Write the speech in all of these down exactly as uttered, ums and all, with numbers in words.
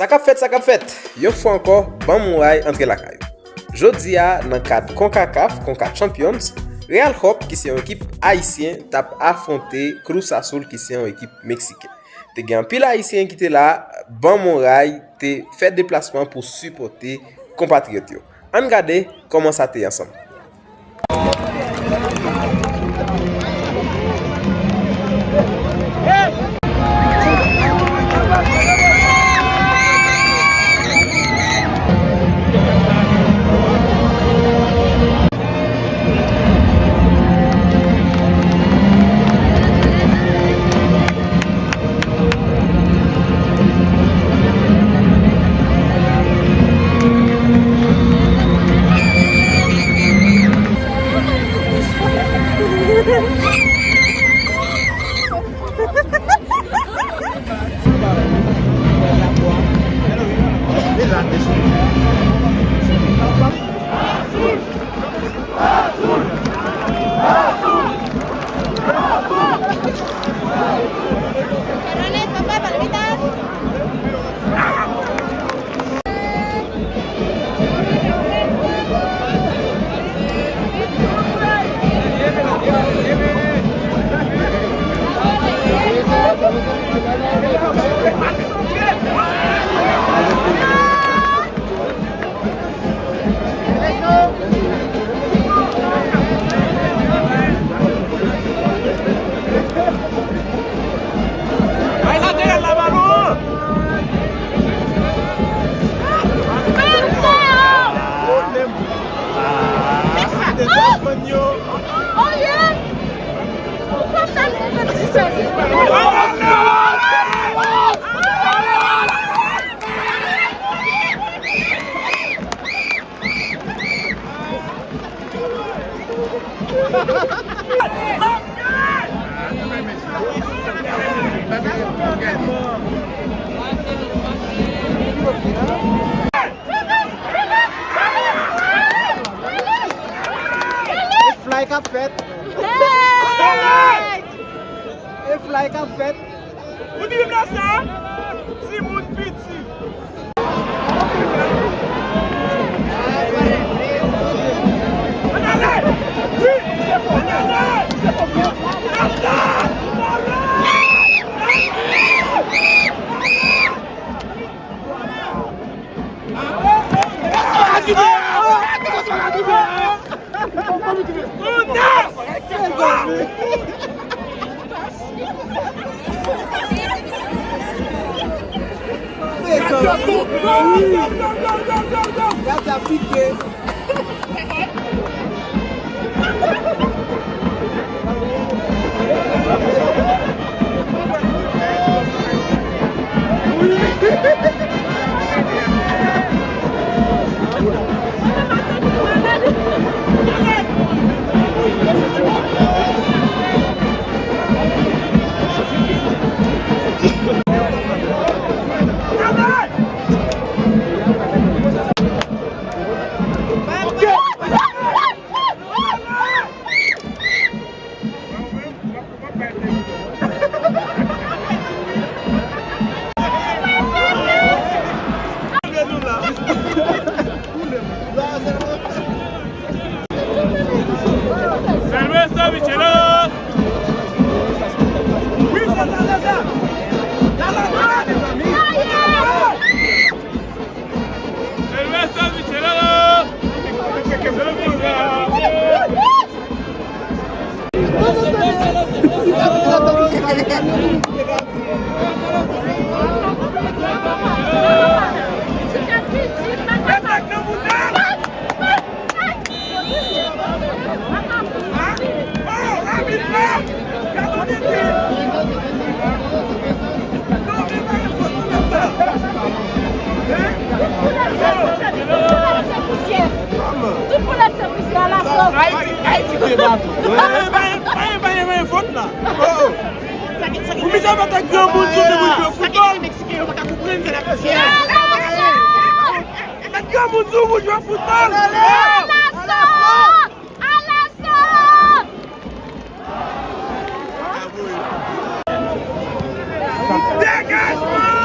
Sa k ap fèt, sa k ap fèt? Yon fwa ankò, Ban Mouray antre lakay ou. Jodi a, nan kad Concacaf, Conca Champions, Real Hope, ki se yon ekip ayisyen, t ap afwonte Cruz Azul, ki se yon ekip meksiken. Te gen anpil ayisyen ki te la, Ban Mouray te fè deplasman pou sipòte konpatriyòt yo. Ann gade kòman sa te ye ansanm. Ay, lateral la, balon an! Pwoblèm. Ah, se te defann yo. Ou pa fè m ti sèvis. E fly k ap fèt. E fly k ap fèt. Ou di m la sa? Timoun piti. Ann ale! Wi, se fò. Ann ale! Se fò. Ann ale! Gade sa pike. Cerveza, Michelob! Cerveza, Michelob! Tout boulèt se pousyè, la sòs. Ayiti, Ayiti te batou. Pa gen, pa gen, pa gen, pa gen fòt la. Oh, oh. Ou mizè mèt ak granmoun sou moun jwe foutbòl. Sa ki Meksiken yo pa ka konprann, se la pase. Mèt granmoun sou moun jwe foutbòl. Dégagement!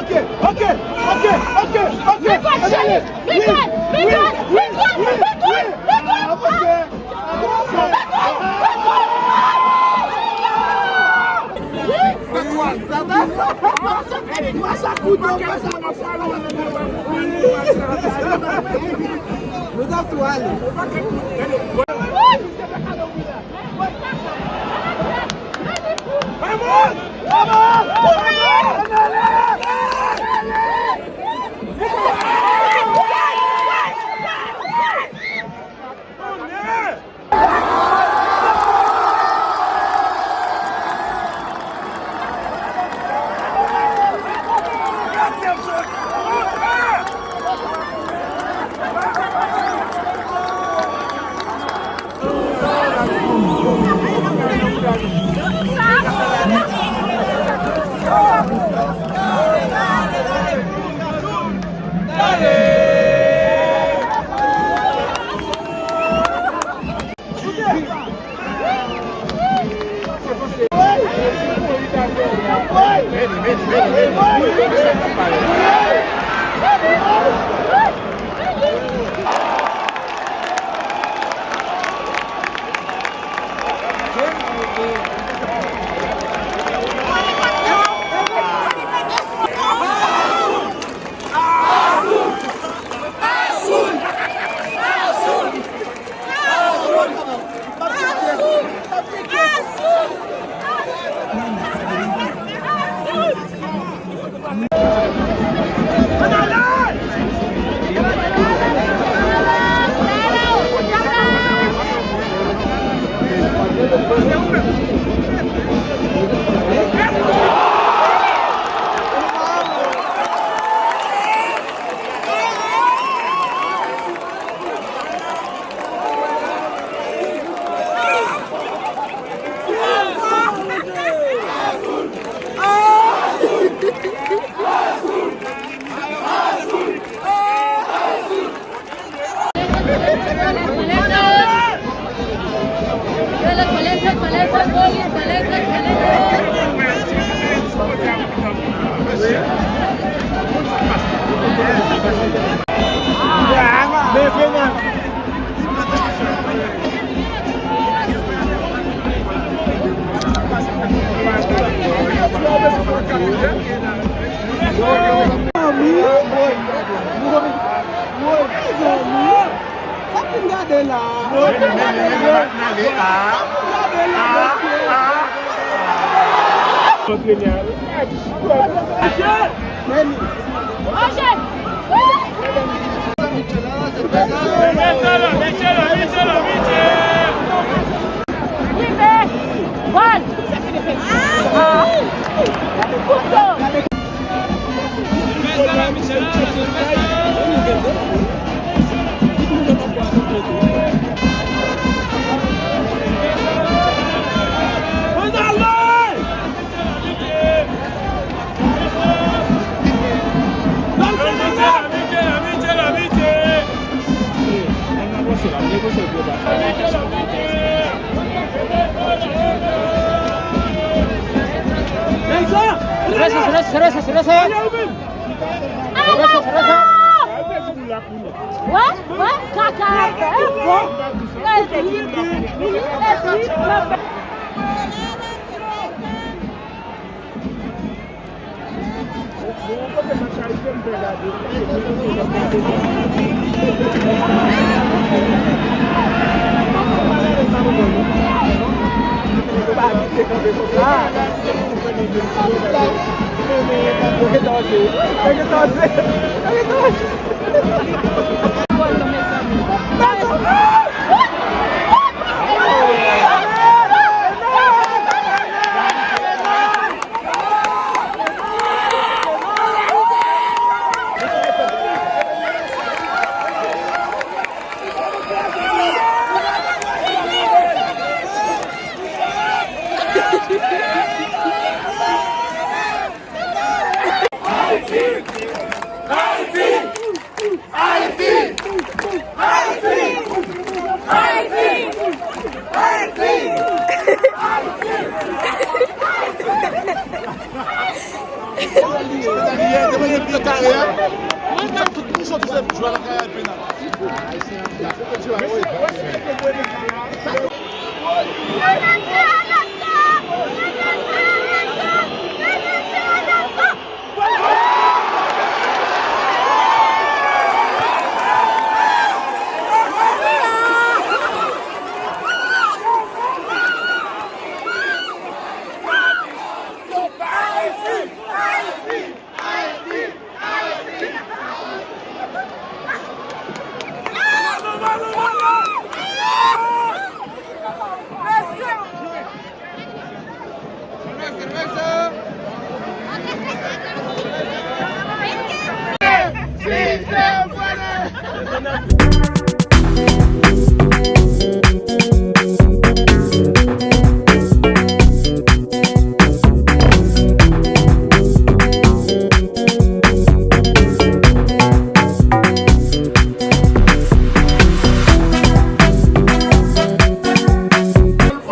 Ok, ok, ok, ok. Nicole, chérie, Nicole, Nicole, Nicole, Nicole, Nicole. Nou t ap tou ale. Sa k fin gade la? Sa k fin gade la? Sa k fin gade la, mesye? Antrenè a. Men. Rive! Gòl! Kout do! Rese, rese, rese, rese. Rese, rese. Wè, wè, kaka a fè, bon. Lè di, lè di, lè di.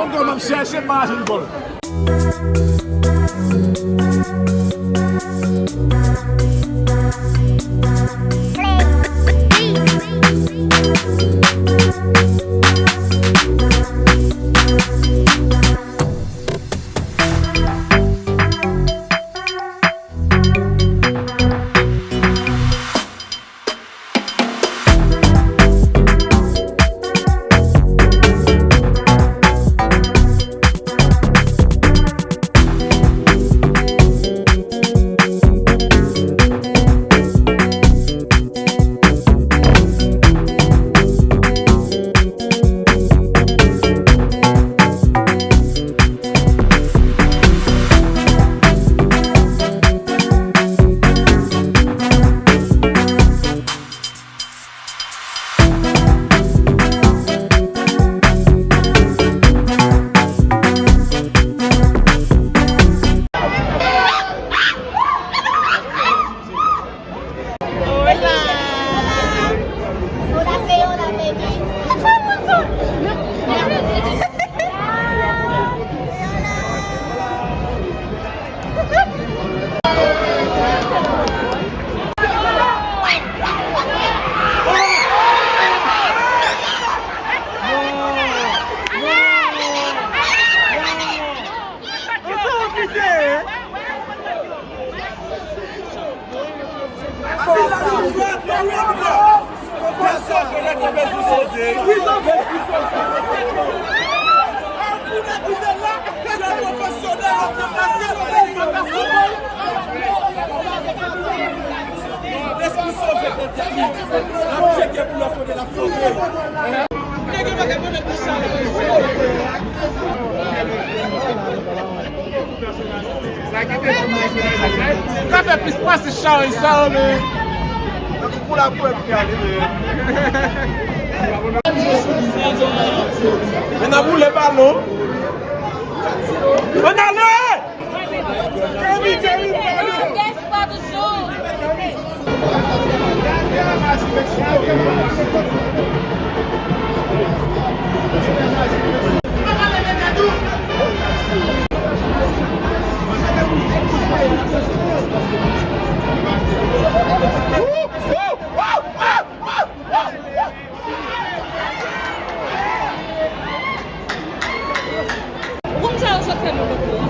Ankò m ap chèche pa jwenn gòl. Hola. Hola, señora Medi. Sa fè plis pase chawony sa yo, men. Pou la pwèp ki ale, men. Men n ap woule balon. Ann ale! Kèmi, Kèmi, balon! Dèspwa toujou! Ou konn sa yo sot fè nan lòt peyi?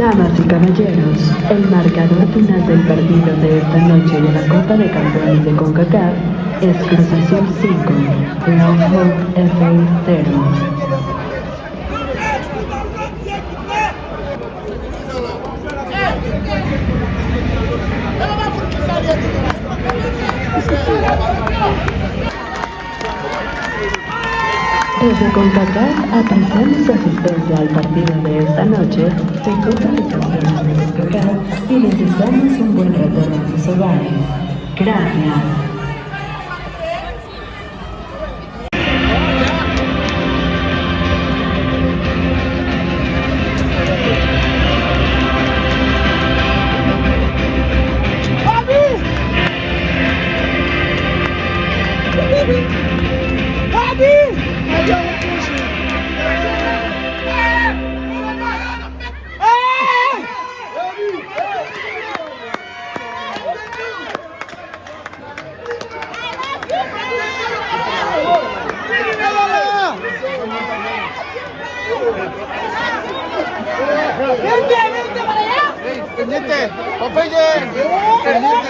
Damas y caballeros, el marcador final del partido de esta noche de la Copa de Campeones de CONCACAF es Cruz Azul cinco, Real Hope F A cero. Desde CONCACAF apreciamos su asistencia al partido de esta noche de Copa de Campeones de CONCACAF y les deseamos un buen retorno a sus hogares. Gracias. Pendiente, vamos pendiente. Pendiente.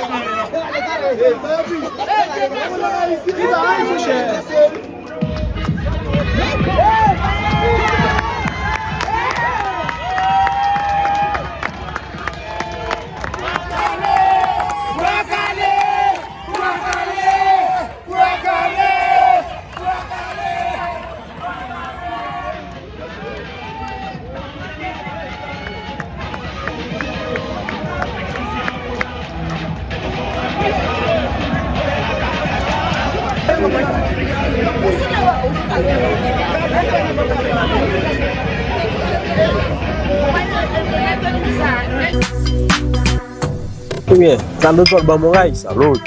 Ebyen, salut, Paul, ban m yon ray, salut.